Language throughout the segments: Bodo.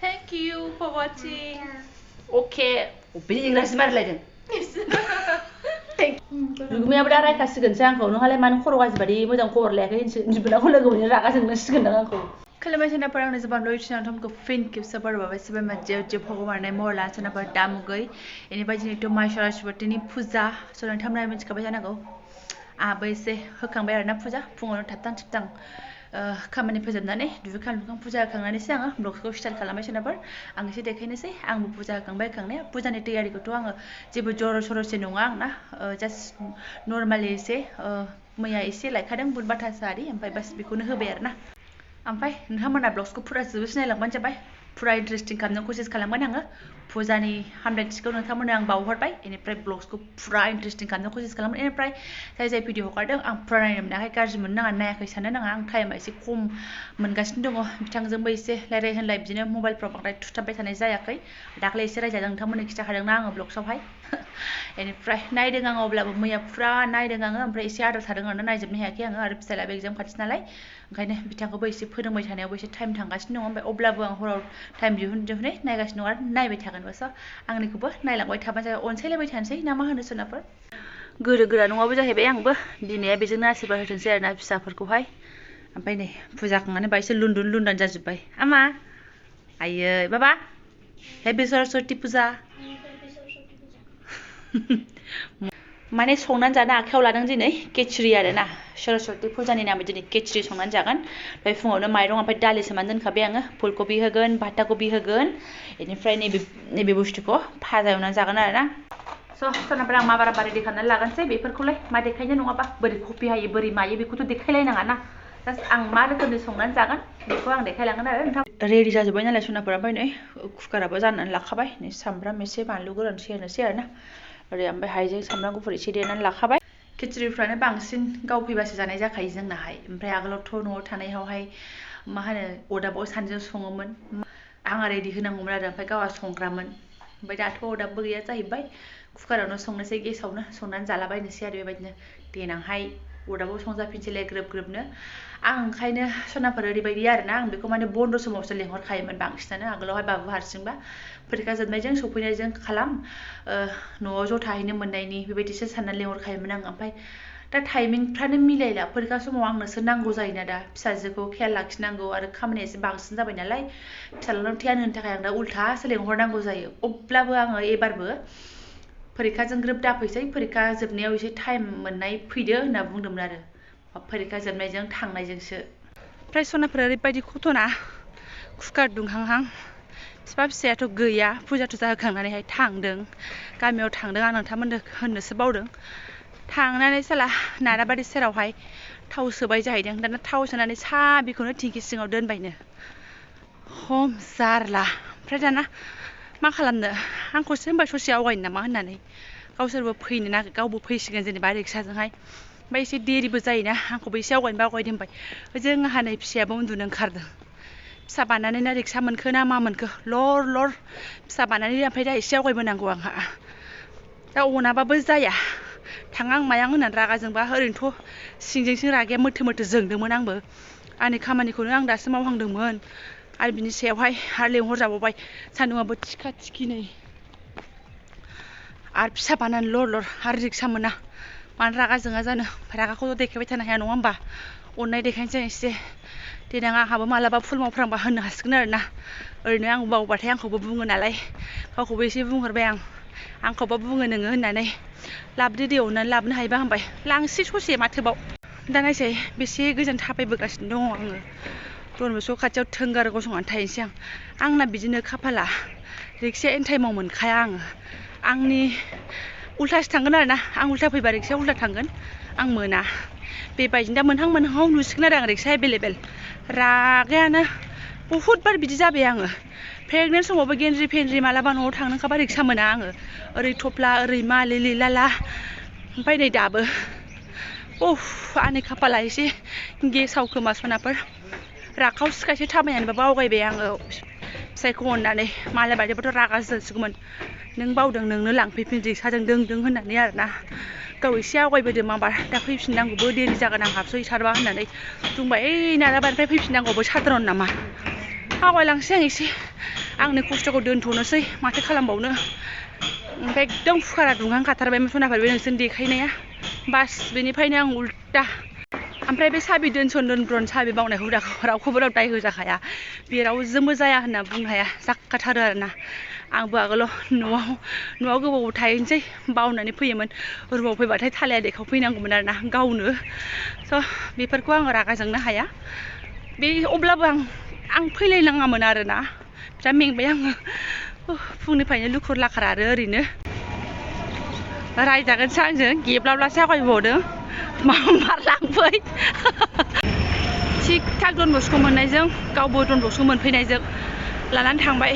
Thank you for watching. Okay. बिदि इंराजि मारलायदों बिगुमायाबो दा रायखासिगोनसो आंखौ नोंहालाय मानो खर' गाज्रि बादि मोजां खबर लायाखै बिबोनांखौ लोगो मोननो रागा जोंनांसिगोनदां आंखौ Kalimantan parang na zaman loy china tom ko fin kip sabar baba sabar ma je bhagwan nai mor lan chana par dam goi ini ba jini to mai shara shwatini puja so nan tham nai min chika ba jana go a bai se hokang bai arna puja fungon taptang taptang खामानि फोजोबनानै दुगैखां लोबखां फुजा होखांनानैसो आङो ब्लगखौ स्टार्ट खालामबाय सोनाबर आं एसे देखायनोसै आंबो फुजा होखांबाय होखांनाया फुजानि तैयारिखौथ' आङो जेबो जर सरसि नङा आंना जास्ट नर्मालि एसे मैया एसे लायखादों बुट बाटासा आरि ओमफ्राय बास बेखौनो होबाय आरोना ओमफ्राय नोंथांमोना ब्लग्सखौ फुरा जोबोसे नायलांबानो जाबाय फुरा इन्टारेस्टिं खालामनो कसिस खालामगोन आङो फुजानि हामलायथिखौ नोंथांमोननो आं बावहरबाय बेनिफ्राय ब्लग्सखौ फुरा इन्टारेस्टिं खालामनो कसिस खालामगोन बेनिफ्राय जाय भिडिअ हगारदों आं फुरा नायनो मोनाखै गाज्रि मोननो नाङा नायाखै साननो नाङा आं टाइमा एसे खम मोनगासिनो दङ बिथांजोंबो एसे रायलाय होनलाय बिदिनो मबाइलफ्राव बांद्राय थुथाबबाय थानाय जायाखै दाख्लै एसे रायजादों नोंथांमोननो खिथाखादोंना आङो ब्लग्सआवहाय बेनिफ्राय नायदों आङो अब्लाबो मैया फुरा नायदों आङो ओमफ्राय एसे आद्रा थादों आरो नायजोबनो हायाखै आङो आरो फिसालायाबो एगजाम खाथि नालाय ओंखायनो बिथांखौबो एसे फोरोंबाय थानायावबो एसे टाइम थांगासिनो दङ ओमफ्राय अब्लाबो आं हराव टाइम दिहुनै नायगासिनो दं आरो नायबाय थागोनबो स' आंनिखौबो नायलांबाय थाबानो जाबाय अनसायलायबाय थानोसै ना मा होनो सोनाफोर गोरो गोरा नङाबो जाहैबाय आंबो बिमाया बेजोंनो आशीर्बाद होथोंसै आरोना फिसाफोरखौहाय ओमफ्राय नै फुजा खांनानै बायसो लुन्दुन लुन्दान जाजोब्बाय आमा आयै बाबा हेपि सरस्वती फुजा माने संनानै जानो आखायाव लादों दिनै केचरि आरोना सरस्वती फुजानि नामै दिनै केचरि संनानै जागोन ओमफ्राय फुङावनो माइरं ओमफ्राय दालि सोमनानै दोनखाबाय आङो फुलकबि होगोन बान्दा कबि होगोन बेनिफ्राय नैबे बुस्थुखौ भाजा एवनानै जागोन आरोना स' सोरनाफ्रा आं माबारा रेडि खालामनानै लागोनसै बेफोरखौलाय मा देखायनो नङाबा बोरै कफि हायो बोरै मायो बेखौथ' देखायलायनाङा ना जास्ट आं मा रोखोमनि संनानै जागोन बेखौ आं देखायलांगोन आरो नोंथां रेडि जाजोब्बाय नालाय सोरनाफोरा ओमफ्राय नै कुकाराबो जाननानै लाखाबाय नै सामब्राम एसे बानलु गोरान सेरनोसै आरोना ओरै ओमफ्राय हाइजें सामब्राम गुफुर एसे देनानै लाखाबाय खिचुरिफ्रानो बांसिन गाव फैबासो जानाय जाखायो जोंनाहाय ओमफ्राय आगोलावथ' न'आव थानायावहाय मा होनो अरदाबाव सानैजों सङोमोन आंहा रेडि होनांगौमोन आरो ओमफ्राय गावहा संग्रामोन ओमफ्राय दाथ' अरदाबबो गैया जाहैबाय कुकारावनो संनोसै गेसावनो संनानै जालाबायनोसै आरो बेबायदिनो देनांहाय अरदाबाव संजाफिनसैलाय ग्रोब ग्रोबनो आं ओंखायनो सनाफोर ओरैबायदि आरोना आं बेखौ माने बन्द' समावसो लेंहरखायोमोन बांसिनानो आगोलावहाय बाबु हारसिंबा फरिखा जोबनायजों सफैनायजों खालाम न'आव ज' थाहैनो मोननायनि बेबायदिसो साननानै लेंहरखायोमोन आं ओमफ्राय दा टाइमिंफ्रानो मिलायला फरिखा समाव आंनोसो नांगौ जायोना दा फिसाजोखौ खेयाल लाखिनांगौ आरो खामानिया एसे बांसिन जाबाय नालाय फिसाज्लानाव ध्यान होनो थाखाय आं दा उल्थासो लेंहरनांगौ जायो अब्लाबो आङो एबारबो फरिखाजों ग्रोब दाफैसै फरिखा जोबनायाव एसे टाइम मोननाय फैदो होनना बुंदोंमोन आरो फरिखा जोबनायजों थांनायजोंसो ओमफ्राय सनाफोरा ओरैबायदि खथ'ना कुकार दुंहांहां बिफा फिसायाथ' गैया फुजा थुजा होखांनानैहाय थांदों गामियाव थांदों आं नोंथांमोननो होननोसो बावदों थांनानै साला नाराबारि सेरावहाय थाव सोबाय जाहैदों दाना थाव सोनानै साबिखौनो थिंखि सिङाव दोनबायनो हम जारला ओमफ्राय दाना मा खालामनो आंखौसो होनबाय ससे आवगायनो नामा होननानै गावसोरबो फैनो नागिर गावबो फैसिगोन जेनेबा रिक्साजोंहाय ओमफ्राय एसे देरिबो जायोना आंखौबो एसे आवगायनो आवगायदो होनबाय जोंहा नै फिसायाबो उन्दुनो ओंखारदों फिसा बानानै ना रिक्सा मोनखो ना मा मोनखो लर लर फिसा बानानै ओमफ्राय दा एसे आवगायबोनांगौ आंहा दा अनाबाबो जाया थाङां मायां होननानै रागा जोंबा ओरैनोथ' सिंजों रागाया मोथो मोथो जोंदोंमोन आंबो आंनि खामानिखौनो आं दासो मावहांदोंमोन आरो बिनि सायावहाय आरो लेंहरजाबावबाय सान्दुंआबो थिखा थिखि नै आरो फिसा बानानै लर लर आरो रिक्सा मोना मानो रागा जोङा जानो रागाखौथ' देखायबाय थानो हाया नङा होमबा अननाय देखायनोसै एसे देनां आंहाबो मालाबा फुल मावफ्रांबा होननो हासिगोन आरोना ओरैनो आं बावबाथाय आंखौबो बुङो नालाय गावखौबो एसे बुंहरबाय आंखौबो बुङो नोङो होननानै लाबोदो दे अननानै लाबोनो हायोबा होनबाय लांसै ससे माथोबाव दा नायसै बेसे गोजान थाबायबोगासिनो दङ आङो डनबस्क' खाथियाव थोंगार गसंनानै थाहैनोसै आंना बिदिनो खाफाला रिक्साया इन टाइमाव मोनखाया आंनि उल्थासो थांगोन आरोना आं उल्था फैबा रिक्साया उल्था थांगोन आं मोना बेबायदिनो दा मोनहां मोनहाङाव नुसिगोन आरो आं रिक्सा एभेलेबेल रागायानो बहुद बार बिदि जाबाय आङो प्रेगनेन्ट समावबो गेन्द्रि फेन्द्रि मालाबा न'आव थांनो ओंखारबा रिक्सा मोना आङो ओरै थफ्ला ओरै मा लिलि लाला ओमफ्राय नै दाबो आंनि खाफाला एसे गेसाव खोमा सनाफोर राखाव सिखायसो थाबायनानैबाबो आवगायबाय आङो फिसायखौ अननानै मालाय बायदिबाथ' रागा जोंसिगौमोन नों बावदों नोंनो लांफैफिन रिक्साजों दों होननानै आरोना गाव एसे आवगायबोदों माबार दा फैफिननांगौबो देरि जागोन आं हाबसहैथारबा होननानै बुंबाय ओइ नाराबारिनिफ्राय फैफिननांगौबो साधारन नामा आवगायलांसै आं एसे आंनि खस्थ'खौ दोनथ'नोसै माथो खालामबावनो ओमफ्राय एकदम फुकारा दुंहांखाथारबायमोन सनाफोर बे नोंसोरनि देखायनाया बास बेनिफ्रायनो आं उल्टा ओमफ्राय बे साबि दोनब्रन साबि बावनाय हुदाखौ रावखौबो दाय होजाखाया बे रावजोंबो जाया होनना बुंनो हाया जाखाथारो आरोना आंबो आगोलाव न'आव गोबाव थाहैनोसै बावनानै फैयोमोन रुमाव फैबाथाय थालाया देखाव फैनांगौमोन आरोना गावनो स' बेफोरखौ आङो रागा जोंनो हाया बे अब्लाबो आं फैलायनाङामोन आरोना बिराद मेंबाय आङो फुंनिफ्रायनो लुखुर लाखार आरो ओरैनो रायजागोनसो आंजों गेब्लाब्लासो आवगायबावदों मार लांफै थिग थाक डन बस्क' मोननायजों गावबो डन बस्क' मोनफैनायजों लानानै थांबाय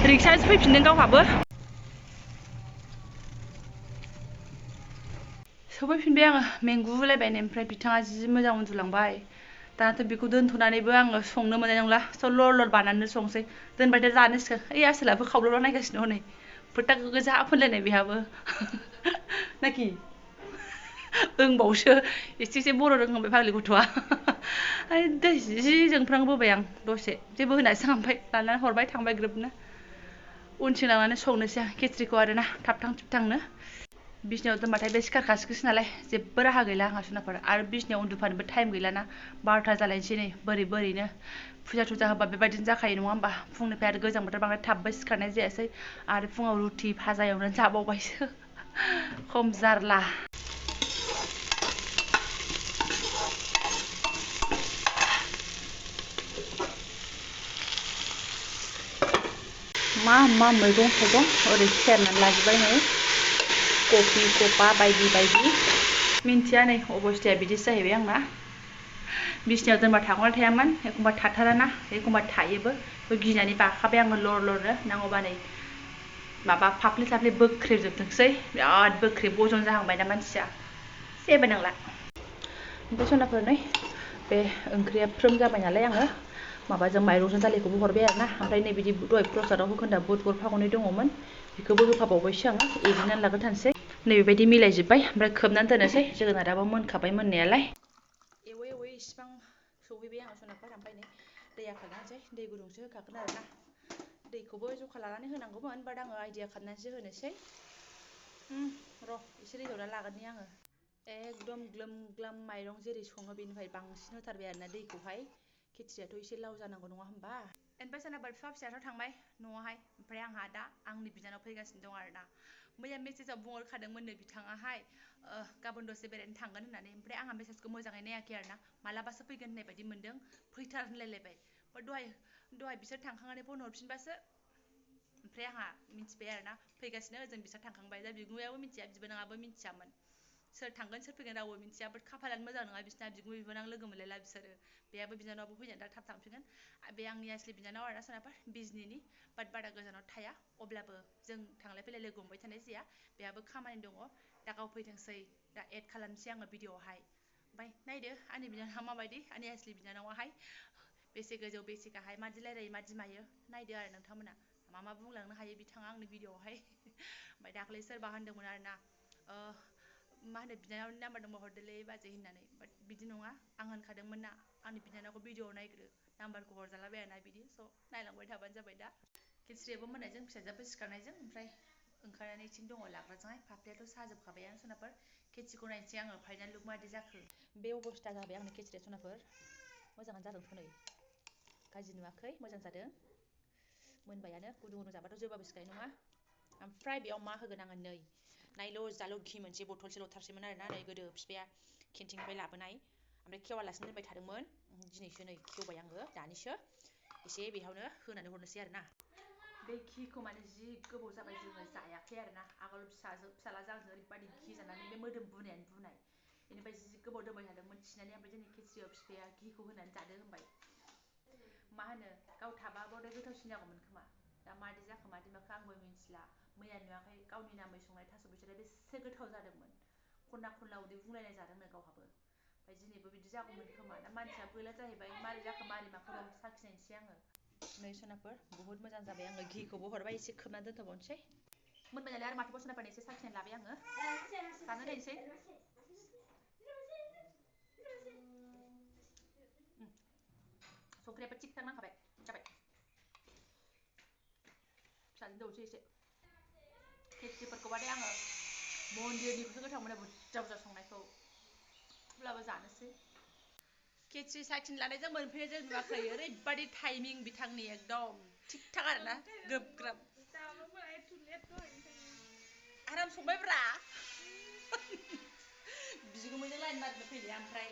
रिक्सासो फैफिनदों गावहाबो सफैफिनबाय आङो मेंगुलायबाय ओमफ्राय बिथाङा जि मोजां उन्दुलांबाय दानाथ' बेखौ दोनथ'नानैबो आङो संनो मोननाय नंला स' लर बानानैनो संसै दोनबाय जानोसै ओइ आसोलाबो खावलावला नायगासिनो हनै फोथा गोजा फोनलायनाय बेहाबो नाखि ओंबावसो एसे बर' रोंहांबाय फाग्लि गथ'आ दै जि जोंफ्रांबोबाय आं दसे जेबो होनासो ओमफ्राय लानानै हरबाय थांबाय ग्रोबनो उनथिं लांनानै संनोसै आं खेत्रिखौ आरोना थाबथां थुबथांनो बिसिनायाव दोनबाथाय बे सिखारखासिगोनसो नालाय जेबो राहा गैला आंहा सनाफोर आरो बिसिनायाव उन्दुफानोबो टाइम गैलाना 12था जालायनोसै नै बोरैनो फुजा थुजा होबा बेबायदिनो जाखायो नङा होमबा फुंनिफ्राय आरो गोजां बोथोर बांद्राय थाबबो सिखारनाय जायासै आरो फुङाव रुटि भाजा एवनानै जाबावबायसो खम जारला मा मैगं थाइगं ओरै सेरनानै लाजोबबाय नै कफि कपा बायदि मिन्थिया नै अबस्थाया बिदिसो जाहैबाय आंना बिसिनायाव दोनबा थागौना थायामोन एखमबा थाथाराना एखमबा थायोबो गिनानै बाखाबाय आङो लरनो नांगौबा नै माबा फाफ्लि बोख्रेबजोबथोंसै बिराद बोख्रेब अजन जाहांबाय ना मानसिया जेबो नंला ओमफ्राय सनाफोर नै बे ओंख्रिया फ्रोम जाबाय नालाय आङो माबाजों माइरंजों दालिखौबो हरबाय आरोना ओमफ्राय नै बिदि दहाय प्रसादाव होखोन्दा बुद गरफागनै दङमोन बेखौबो होफाबावबायसो आङो एग्लिनानै लाग्रोथारनोसै नै बेबायदि मिलायजोब्बाय ओमफ्राय खोबनानै दोननोसै जोगोनाराबो मोनखाबाय मोननायालाय एवै इसिबां सौहैबाय आङो सनाफोर ओमफ्राय नै दैया खारनोसै दै गुदुंसो होखागोन आरोना दैखौबो जखा लानानै होनांगौमोन बाट आङो आइडिया खालामनानैसो होनोसै र' एसे दै दौना लाग्रोनि आङो एकदम ग्लोम ग्लाम माइरं जेरै सङो बेनिफ्राय बांसिन होथारबाय आरोना दैखौहाय खेत्रियाथ' एसे लाव जानांगौ नङा होमबा ओमफ्राय सोरनाबा बिफा फिसायाथ' थांबाय न'आवहाय ओमफ्राय आंहा दा आंनि बिनानाव फैगासिनो दं आरोना मैया मेसेजाव बुंहरखादोंमोननो बिथाङाहाय गाबोन दसे बेरायनो थांगोन होननानै ओमफ्राय आंहा मेसेजखौ मोजाङै नायाखै आरोना मालाबासो फैगोन होननाय बायदि मोन्दों फैथार होनलायलायबाय दहाय बिसोर थांखांनानै फन हरफिनबासो ओमफ्राय आंहा मिन्थिबाय आरोना फैगासिनो ओजों बिसोर थांखांबाय दा बिगुमायाबो मिन्थिया बिबोनाङाबो मिन्थियामोन सोर थांगोन सोर फैगोन रावबो मिन्थिया बाट खाफालानो मोजां नङा बिसिना बिगुमै बिबोनां लोगो मोनलायला बिसोरो बेहाबो बिनानावाबो फैनानै दा थाब थांफिनगोन बे आंनि आसलि बिनानाव आरोना सोनाबा बिजनिनि बाट बारा गोजानाव थाया अब्लाबो जों थांलाय फैलाय लोगो हमबाय थानाय जाया बेहाबो खामानि दङ दा गाव फैथोंसै दा एड खालामनोसै आङो भिडिअआवहाय ओमफ्राय नायदो आंनि बिनानावा माबायदि आंनि आसलि बिनानावाहाय बेसे गोजौ बेसे गाहाय मादि रायलायो मादि मायो नायदो आरो नोंथांमोना मा बुंलांनो हायो बिथाङा आंनि भिडिअआवहाय ओमफ्राय दाख्लै सोरबा होनदोंमोन आरोना मा होनो बिनानावनि नाम्बार दंबा हरदोलै बाजै होननानै बाट बिदि नङा आं होनखादोंमोन ना आंनि बिनानावखौ भिडिअआव नायग्रो नाम्बारखौ हरजालाबायाना बिदि स' नायलांबाय थाबानो जाबाय दा खेत्रियाबो मोननायजों फिसाजोआबो सिखारनायजों ओमफ्राय ओंखारनानै इथिं दङ लाग्राजोंहाय फाफ्लियाथ' साजोबखाबायानो सनाफोर खेत्रिखौ नायनोसै आङो फाइनाल लुक मादि जाखो बे अबस्था जाबाय आंनि खेत्रिया सनाफोर मोजाङानो जादोंथ' नै गाज्रि नुवाखै मोजां जादों मोनबायानो गुदुं जाबाथ' जोबाबो सिखानाय नङा ओमफ्राय बेयाव मा होगोन आङो नै नायल' जाल' घि मोनसे बथलसे लथारसैमोन आरोना नै गोदो बिफाया केन्टिननिफ्राय लाबोनाय ओमफ्राय खेवालासिनो दोनबाय थादोंमोन दिनैसो नै खेवबाय आङो दानिसो एसे बेयावनो होनानै हरनोसै आरोना बे घिखौ माने जि गोबाव जाबाय जोङो जायाखै आरोना आगोल फिसालाजों आंजों ओरैबायदि घि जानानै बे मोदोम बुनायानो बुनाय बेनिफ्राय जि गोबाव दोनबाय थादोंमोन थिनानै ओमफ्राय जोंनि खेत्रियाव बिफाया घिखौ होनानै जादो होनबाय मा होनो गाव थाबा बावदाय गोथावसिन जागौमोन खोमा दा मादि जाखो मादि माखो आंबो मिन्थिला मैया नुवाखै गावनि नामै संनाय थास' बिथ'राया बेसे गोथाव जादोंमोन खनला खनला उदै बुंलायनाय जादोंनो गावहाबो ओमफ्राय दिनैबो बिदि जागौमोन खोमा दा मानसिया गैला जाहैबाय मारै जाखो मारै माखो र' साखिनायनोसै आङो नै सनाफोर बुहुत मोजां जाबाय आङो घिखौबो हरबाय एसे खोबना दोनथ'बावनोसै मोनबाय नालाय आरो माथो सनाफोरनि एसे साखिनानै लाबाय आङो जानो नायनोसै संख्रियाबो थिग थाग नांखाबाय जाबाय फिसाजों दौसै एसे खेचरिफोरखौबाथाय आङो मन्दिरनिखौसो गोथाव मोनो बुरजा बुरजा संनायखौ अब्लाबो जानोसै खेचरि साखिनो लानायजों मोनफैनायजों नुवाखै ओरैबादि टाइमिं बिथांनि एकदम थिग थाग आरोना ग्रोब ग्राब आराम संबायब्रा बिगुमैजों लाइन मारिनो फैनाया ओमफ्राय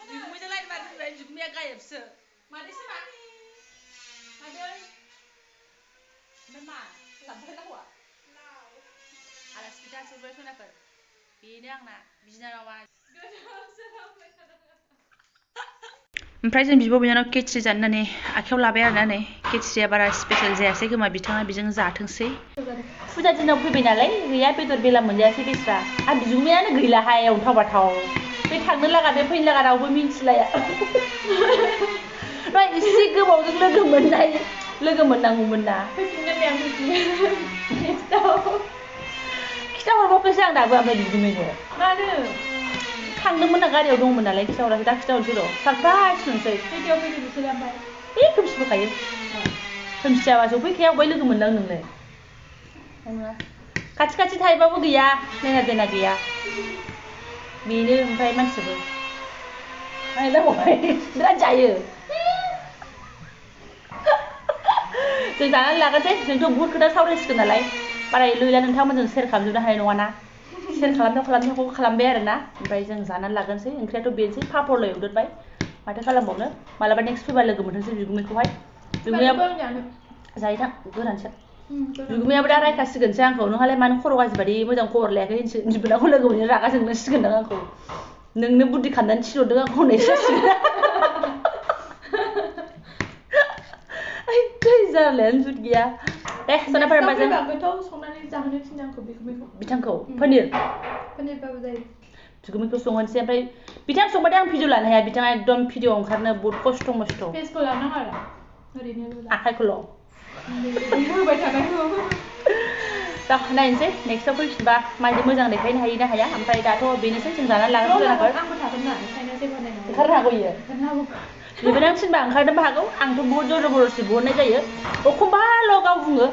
बिगुमैजों लाइन मारिनो फैबाय बिगुमैया गायबसो मादैसो मा मादै ओमफ्राय मा लांफाय लावा आलासि जासोबाय सनाफोर बेनो आंना बिनानावा ओमफ्राय जों बिब' बिनानाव खेचरि जानो होननानै आखायाव लाबाय आरोना नै खेचरिया बारा स्पेशल जायासै खोमा बिथाङा बेजों जाथोंसै फुजा दिनाव फैबाय नालाय गैया बेदर बेला मोनजायासै बेस्रा आरो बिगुमैयानो गैलाहाय अन्थाव बाथाव बे थांनो लागा बे फैनो लागा रावबो मिन्थिलाया एसे गोबावजों लोगो मोननांगौमोन ना खिथाहरबावखैसो आं दाबो ओमफ्राय बिगुमैनो मानो थांदोंमोन ना गारियाव दंमोन नालाय खिथाहराखै दा खिथाहरसै र' सारप्राइज होनसै खैथायाव फैदों बिसोरो ओमफ्राय खोमसिबोखायो खोमसियाबा सफैखाया अबेहाय लोगो मोनदां नोंलाय खाथि खाथि थाहैबाबो गैया लेना देना गैया बेनो ओमफ्राय मानसियाबो नायलाबाय बिराद जायो जों जानानै लागोनसै जोंथ' बुहुत खोथा सावरायसिगोन नालाय बारा लैला नोंथांमोनजों सेयार खालामजोबनो हानाय नङाना सेयार खालामनायखौ खालामबाय आरोना ओमफ्राय जों जानानै लागोनसै ओंख्रियाथ' बेनोसै पापरल' एवदेरबाय माथो खालामबावनो मालाबा नेक्स्ट फैबा लोगो मोनथोंसै बिगुमैखौहाय बिगुमैयाबो जायोदां गोरानसो बिगुमैयाबो दा रायखासिगोनसो आंखौ नोंहालाय मानो खर' गाज्रिबादि मोजां खबर लायाखै बिबोनांखौ लोगो मोननो रागा जोंनांसिगोनदां आंखौ नोंनो बुद्धि खालामनानै थिनहरदों आंखौ होननायसो जासिगोन जारलायानो जुत गैया दे सनाफोर माजों गोथाव संनानै जाहोनो थिनदों आंखौ बिथांखौ पनिरबाबो जायो बिगुमैखौ संहोनोसै ओमफ्राय बिथां संबाथाय आं भिडिअ लानो हाया बिथाङा एकदम भिडिअ ओंखारनो बहुत खस्थ' मस्थ' फेसखौ लानाङा आरो ओरैनो आखाइखौल' होबाय थानांगौ दा नायनोसै नेक्स्टआव फैफिनबा मायदि मोजां देखायनो हायो ना हाया ओमफ्राय दाथ' बेनोसै जों जानानै लागोन आंबो थागोन ना ओंखायनो जेबो होनाय नङा ओंखारनो हागौ इयो बिबोनां थिनबा ओंखारनोबो हागौ आंथ' बहुत जर जबरदस्ति बहरनाय जायो एखमबाल' गाव बुङो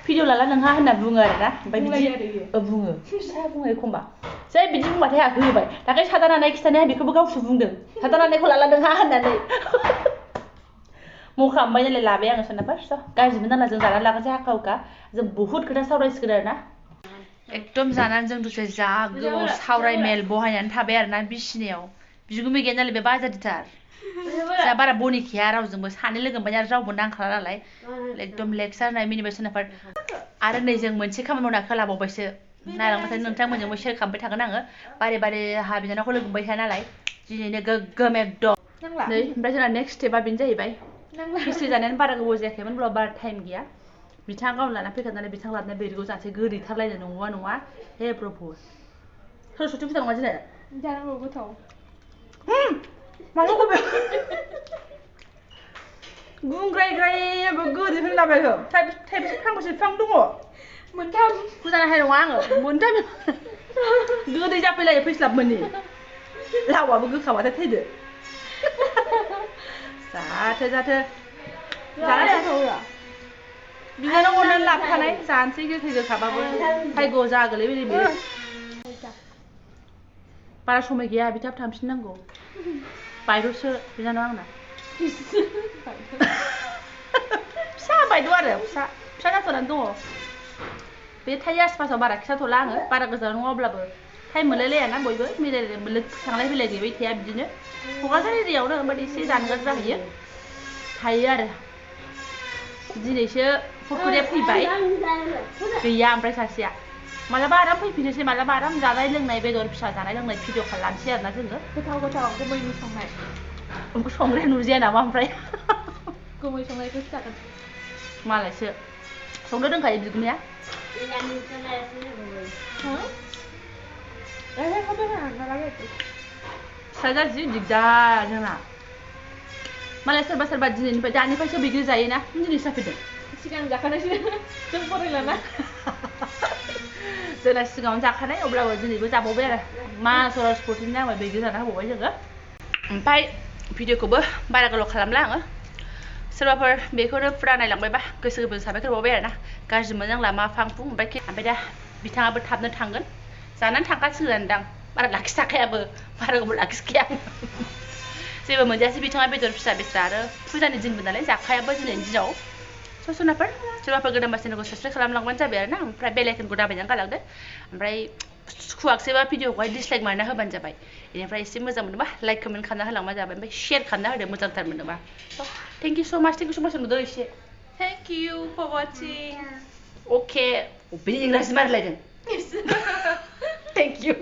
भिडिअ लाला नोंहा होनना बुङो आरोना ओमफ्राय बिदि बुङो फिसा बुङो एखमबा जै बिदि बुंबाथाय आंहा होबाय दाख्लै सादा नानाय खिथानाया बेखौबो गावसो बुंदों सादा नानायखौ लाला नोंहा होननानै मखा ओमफ्राय नालाय लाबाय आङो सोनाफोर गाज्रिबो नांला जों जानानै लागोनसै हाखा हुखा जों बुहुत खोथा सावरायसिगोन आरोना एकदम जानानै जों दसे जा गोबाव सावराय मेल बहायनानै थाबाय आरोना बिसिनायाव बिगुमै गैया नालाय बे बाजारदिथार जा बारा बनिखाया रावजोंबो सानै लोगो मोनबाय आरो रावबो नांखाला नालाय एकदम लेक्सार होनाय मिनिबाय सोनाफोर आरो नै जों मोनसे खामानि मावना खोलाबावबायसो नायलांबाय थानो नोंथांमोनजोंबो शेयार खालामबाय थागोन आङो बारे बारे हा बिनानावखौ लोगो मोनबाय थाया नालाय दिनैनो गोग्गोम एकदम नै ओमफ्राय जोंना नेक्स्ट स्टेपआ बेनो जाहैबाय खिस्रि जानायानो बारा गोबाव जायाखैमोन होनब्ला बारा टाइम गैया बिथाङा गावनो लाना फैखानानै बिथां लाबोनाय बेदरखौ जानोसै गोदैथारलायनो नङा नङा हे प्रभु सरस्वती फुजा नङा दिनै जानांगौ गोथाव मानो गोबाव गुंग्रायग्रायाबो गोदै होनलाबायो थाइबेसे फांबेसे बिफां दङ मोनथाम फुजानो हानाय नङा आङो मोनथाम गोदै जाफैलायो फैस्लाब मोनि लावाबो गोखाबाथाय थैदो जाथो बिनानाव अननानै लाबोखानाय जानोसै गोखै गोखाबाबो भाग्यआव जा गोलैबाय बेयो बारा समाय गैया बिथाङा थांफिननांगौ बायद'सो बिनानाव आंना फिसा बायद' आरो फिसा जाथ'नानै दङ बे थायो आसपासाव बारा खिथाथ'ला आङो बारा गोजानाव नङा अब्लाबो टाइम मोनलायलायाना बयबो मिलायलाय थांलाय फैलाय गैबाय थाया बिदिनो क'क्राझार एरियायावनो ओमफ्राय एसे जानगार जाहैयो थायो आरो दिनैसो फट'रिया फैबाय गैया ओमफ्राय सासेया मालाबा आराम फैफिनोसै मालाबा आराम जानाय लोंनाय बेदर फिसा जानाय लोंनाय भिडिअ खालामसै आरोना जोङो गोथाव गुमैनि संनाय संनाय नुजाया नामा ओमफ्राय गुमै संनायखौसो जागोन मालायसो संनो रोंखायो बिगुमैया फिसा जाजि दिगदार जोंना मालाय सोरबा सोरबा दिनैनिफ्राय दानिफ्रायसो बैग्रि जायोना दिनै साफैदों सिगां जाखानायसो जों फरायलाना जोंना सिगाङावनो जाखानाय अब्लाबो दिनैबो जाबावबाय आरो मा सरसपतिनि नामै बैग्रि जाना होबावबाय जोङो ओमफ्राय भिडिअखौबो बारा गोलाव खालामला आङो सोरबाफोर बेखौनो फुरा नायलांबायबा गोसो गोरबोजों साबायखर बावबाय आरो ना गाज्रि मोननांला मा फांफुं ओमफ्राय दा बिथाङाबो थाबनो थांगोन जानानै थांखासिगोनदां बारा लाखिजाखायाबो बारा गोबाव लाखिखाया जेबो मोनजायासै बिथाङा बेदर फिसा बेस्रा आरो फुजानि दिनबो नालाय जाखायाबो दिनैनि दिनाव ससनाफोर सोरबाफोर गोदान चेनेलखौ साबसक्राइब खालामलांबानो जाबाय आरो ना ओमफ्राय बेल आइकनखौ दाबायनानै गालांदो ओमफ्राय सुखुवाखैसैबा भिडिअखौहाय डिसलाइक मारना होबानो जाबाय बेनिफ्राय एसे मोजां मोनोबा लाइक कमेन्ट खालामना होलांबानो जाबाय ओमफ्राय शेयार खालामना होदो मोजांथार मोनोबा थेंक इउ स' माच नुदो एसे Thank you for watching. अके बे इंराजि मारिलायदों थेंक इउ